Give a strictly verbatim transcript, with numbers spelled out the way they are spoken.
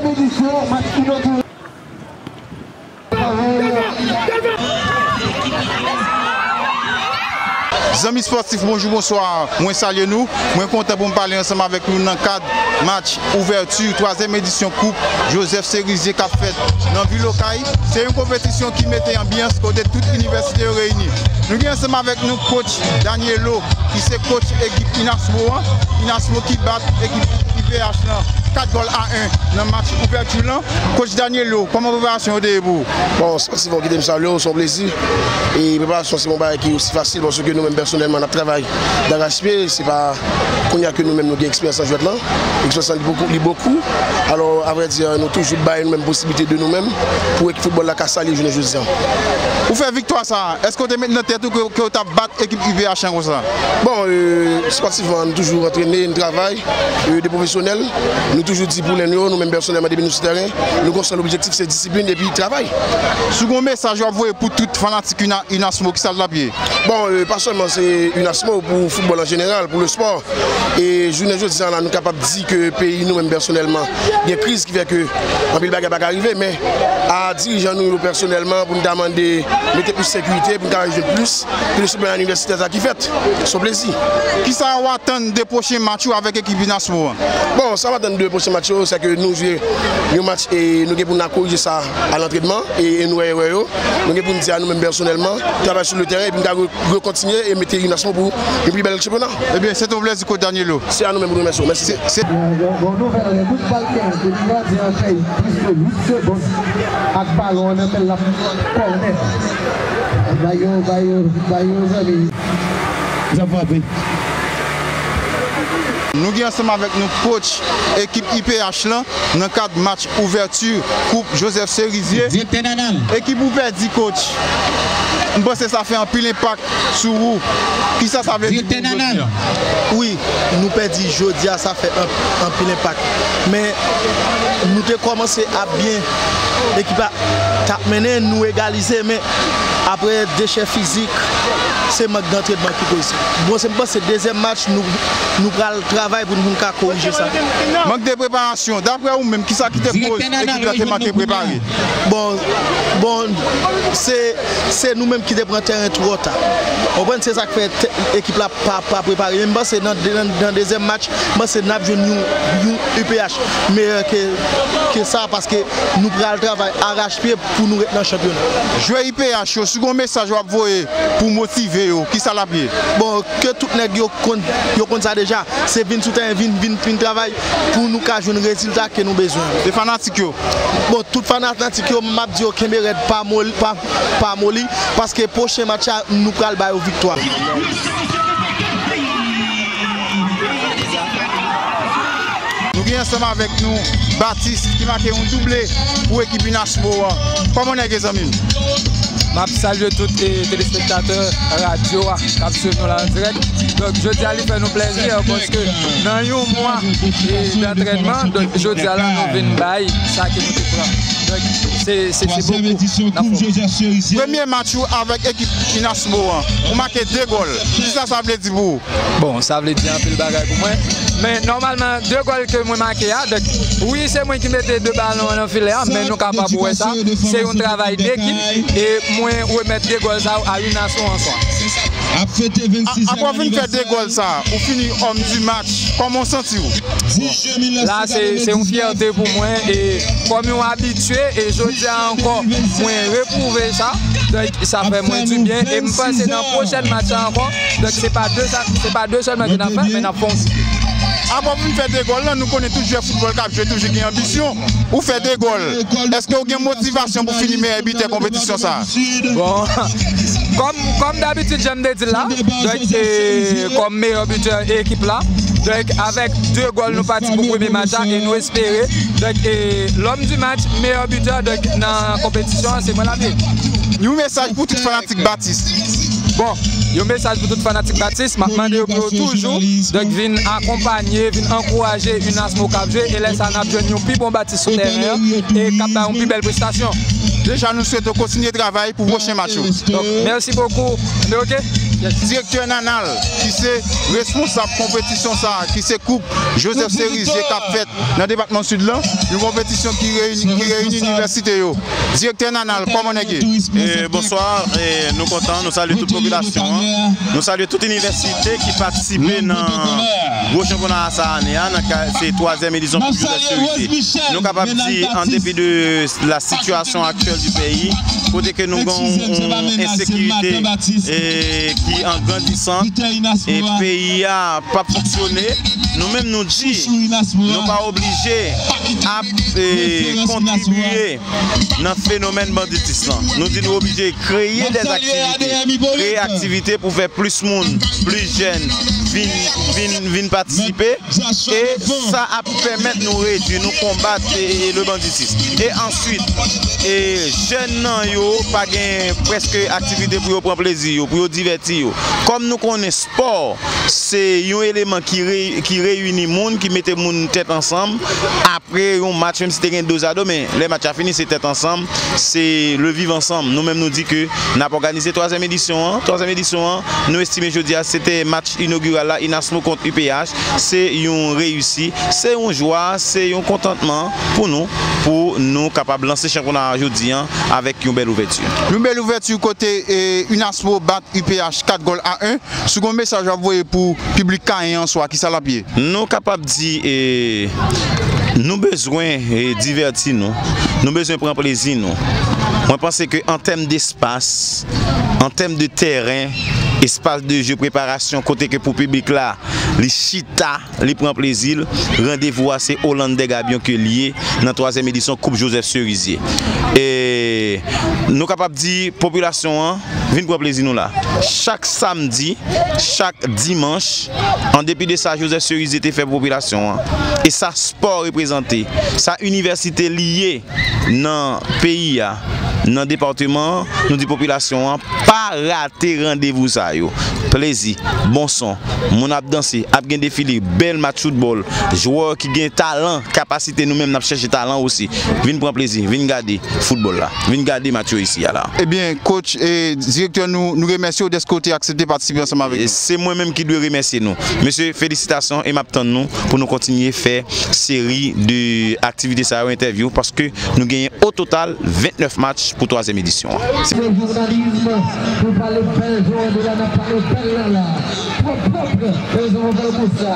Edisyon match inogire. Zanmi spòtif, bonjou, bonswa. Mwen salye nou. Mwen kontan pou m pale ansanm avèk nou nan kad match ouvèti twazyèm edisyon Koup Joseph Cerizé k ap fèt nan vil Okay. Se yon konpetisyon ki mete anbyans kote tout inivèsite yo reyini. Nou gen ansanm avèk nou coach Danielo, ki se coach ekip Inasmo an. Inasmo ki bat ekip I P H lan kat gòl a en nan match ouvèti lan. Coach Danielo, kòman preparasyon yo te ye pou ou? Bon, spòtif, bon, kite m salye w, se yon plezi. E preparasyon, se yon bagay ki osi fasil, paske nou menm pèsonèlman, n ap travay darachpye. Se pa kounye a ke nou menm nou gen eksperyans nan jwèt lan. Eksperyans lan, li bokou, li bokou. Alò, avrèdi, nou toujou bay nou menm posiblite de nou menm pou ekip foutbòl la ka salye jounen jodi a. Ou fè viktwa sa a, èske w te met nan tèt ou ke, ke w t ap bat ekip I P H lan konsa? Bon, euh, spòtifman, nou toujou antrene, nou travay, euh, de pwofesyonèl. Nou toujou di pou lè nou yo, nou menm pèsonèlman, depi nou sou tèren, nou gen yon sèl objektif, se disiplin epi travay. Si w gen yon mesaj w ap voye pou tout fanatik Ina-, Inasmo, kisa l t ap ye? Bon, euh, pa sèlman se Inasmo, pou foutbòl an jeneral, pou le spò. E jounen jodi a la, nou kapab di ke peyi nou menm pèsonèlman, gen kriz ki fè ke anpil bagay pa ka rive, men a dirijan nou yo pèsonèlman pou n ta mande mete plis sekirite, pou n ka jwenn plis, pou chanpyona inivèsitè sa ki fèt. Se yon plezi. Kisa w atann de pwochen match ou avèk ekip Inasmo an? Bon, sa m atann de pwochen match yo, se ke nou jwe yon match e nou gen pou n al korije sa a lantrenman e, e nou wè erè yo. Nou gen pou n di a nou menm pèsonèlman, travay sou le tèren, epi n ka re-, rekontinye e mete Inasmo pou yon pi bèl chanpyona. Ebyen, se te yon plezi, coach Danielo. Se a nou menm pou nou remèsye w. Mèsi byen. Se, se Bon, bon nouvèl, bout bal gen, depi jodi a fè plis ke uit segonn ak balon an nan men l, l ap kònè. Ba yo, ba yo, ba yo, zanmi. L ap frape. Nou gen ansanm avèk nou coach ekip I P H lan nan kad match ouvèti Koup Joseph Cerizé. Direktè Nanal. Ekip ou pèdi, coach. M panse sa fè anpil enpak sou ou. Kisa sa vle di pou ou jodi a? Wi, nou pèdi jodi a, sa fè anp-, anpil enpak. Men nou te kòmanse ap byen. Ekip la t ap mennen, nou egalize, men apre dechè fizik, se mank dantrenman ki koz. Bon, se, m panse dezyèm match, nou, nou pral travay pou nou ka korije sa. Mank de preparasyon. Daprè ou menm, kisa ki te koz ekip la te manke prepare? Bon, bon, se, se nou menm ki te pran tèren twò ta. Ou konprann, se sa k fè te-, ekip la pa, pa prepare. Men m panse nan, nan, nan dezyèm match, m panse n ap jwenn yon, yon I P H meyè ke, ke sa, paske nou pral travay arachpye pou nou ret nan chanpyona. Jwè I P H yo, si w gen yon mesaj w ap voye pou motive yo, kisa l ap ye? Bon, ke tout nèg yo konn, yo konn sa deja. Se vin sou tèren, vin, vin, vin travay pou nou ka jwenn rezilta ke nou bezwen. E fanatik yo? Bon, tout fanatik yo, m ap di yo kenbe rèd, pa moli, pa, pa moli, paske pwochen match la, nou pral ba yo viktwa. Nou gen ansanm avèk nou Batis ki make yon double pou ekip Inasmo an. Kòman nèg ye, zanmi m? M ap salye tout, eh, telespektatè radyo a k ap swiv nou la an dirèk. Donk, jodi a, li fè nou plèzi, eh, paske nan yon mwa, eh, dantrènman, donk, jodi a la, nou vin bay sa ke nou te pran. Donk, se, se, se bokou. N ap fè. Premye match ou avèk ekip Inasmo an, ou make de gòl. Kisa sa vle di pou ou? Bon, sa vle di anpil bagay pou mwen. Men nòmalman, de gòl ke mwen make a, donk, wi, se mwen ki mete de balon an nan filè a, men nou kapab wè sa, se yon travay dekip, e mwen remèt de gòl sa yo a Inasmo an swa. A-, apre w fin fè de gòl sa, ou fini homme du match, kòman w santi w? La, se, se yon fyète pou mwen, e kòm yon abitye, e jodi a ankò, mwen repwouve sa. Donk, sa fè mwen dibyen, e m panse nan pwochèn match la ankò, donk, se pa de sa, se pa de sèlman ke n ap fè, men n ap fè yon. Apre w fin fè de gòl lan, nou konnen tout jwè foutbòl k ap jwe toujou gen anbisyon. Ou fè de gòl. Èske w gen motivasyon pou fini meyè bitè konpetisyon sa a? Bon, kòm, kòm dabitid, jan m te di l la, donk, e, kòm meyè bitè ekip la, donk, avèk de gòl, nou pati pou premye match la e nou espere, donk, e, l'homme du match, meilleur buteur, donk, nan konpetisyon an, se mwen l ap ye. Yon mesaj pou tout fanatik Batis. Bon, yon mesaj pou tout fanatik Batis, m ap mande yo pou yo toujou, donk, vin akonpanye, vin ankouraje Inasmo k ap jwe, e lè sa a n ap jwenn yon pi bon Batis sou tèren an, e k ap bay yon pi bèl prestasyon. Deja, nou swete w kontinye travay pou pwochen match yo. Donk, mèsi bokou. Anben, oke. Direktè Nanal, ki se responsab konpetisyon sa a, ki se koup Joseph Cerizé k ap fèt nan depatman Sid lan, yon konpetisyon ki reyini, ki reyini inivèsite yo. Direktè Nanal, kòman nèg ye? E, bonswa, e, nou kontan, nou salye tout popilasyon an. Nou salye tout inivèsite ki patisipe nan gwo chanpyona sa ane a, nan ka, se twazyèm edisyon Koup Joseph Cerizé. Nou kapab di, an depi de la sitiyasyon aktyèl di peyi, kote ke nou gen yon ensekirite, e, ki an grandisan, e peyi a p ap fonksyone, nou menm nou di, nou pa oblije ap, e, kontribye nan fenomèn banditis lan. Nou di nou oblije kreye de aktivite, kreye aktivite pou fè plis moun, plis jèn vin, vin, vin patisipe. E sa ap pèmèt nou redui, nou konbat, e, e, le banditis. E answit, e, jèn nan yo pa gen prèske aktivite pou yo pran plezi yo, pou yo divèti yo. Kòm nou konnen spò, se yon eleman ki re-, ki reyini moun, ki mete moun tèt ansanm. Apre yon match, menm si te gen dozado, men lè match la fini, se tèt ansanm, se le viv ansanm. Nou menm nou di ke n ap òganize twazyèm edisyon an. Twazyèm edisyon an, nou estime jodi a, se te match inogiral la, Inasmo kont U P H. Se yon reyisi, se yon jwa, se yon kontantman pou nou, pou nou kapab lanse chanpyona a jodi a avèk yon bèl ouvèti. Yon bèl ouvèti kote, e, Inasmo bat U P H kat gòl a en. Si w gen yon mesaj w ap voye pou piblik Kayen an swa, kisa l ap ye? Nou kapab di, e, nou bezwen, e, divèti nou. Nou bezwen pran plezi nou. Mwen panse ke an tèm de espas, an tèm de tèren, espas de je, preparasyon, kote ke pou piblik la, li chita, li pran plezi l, randevou a se Hollande des Gabions ke l ye nan twazyèm edisyon Koup Joseph Cerizé. E nou kapab di popilasyon an, vin pran plezi nou la. Chak samdi, chak dimanch, an depi de sa Joseph Cerizé te fè pou popilasyon an. E sa spò reprezante, sa inivèsite li ye nan peyi a, nan depatman an, nou di popilasyon an, pa rate randevou sa yo. Plezi, bon son, moun ap danse, ap gen defile, bèl match foutbòl, jwè ki gen talan, kapasite, nou menm n ap chèche talan osi. Vin pran plezi, vin gade foutbòl la, vin gade match yo isi a la. Ebyen, coach e direktè, nou, nou remèsye w dèske w te aksepte patisipe ansanm avèk nou. Se mwen menm ki dwe remèsye nou. Mesye, felisitasyon e m ap tann nou pou nou kontinye fè seri de aktivite sa yo, entèvyou, paske nou genyen o total vennèf match pou twazyèm edisyon an. Se jounalis pou pale bèl jwè de la, n ap pale bèl la la. Pwòp, pwòp, e nou fè l konsa.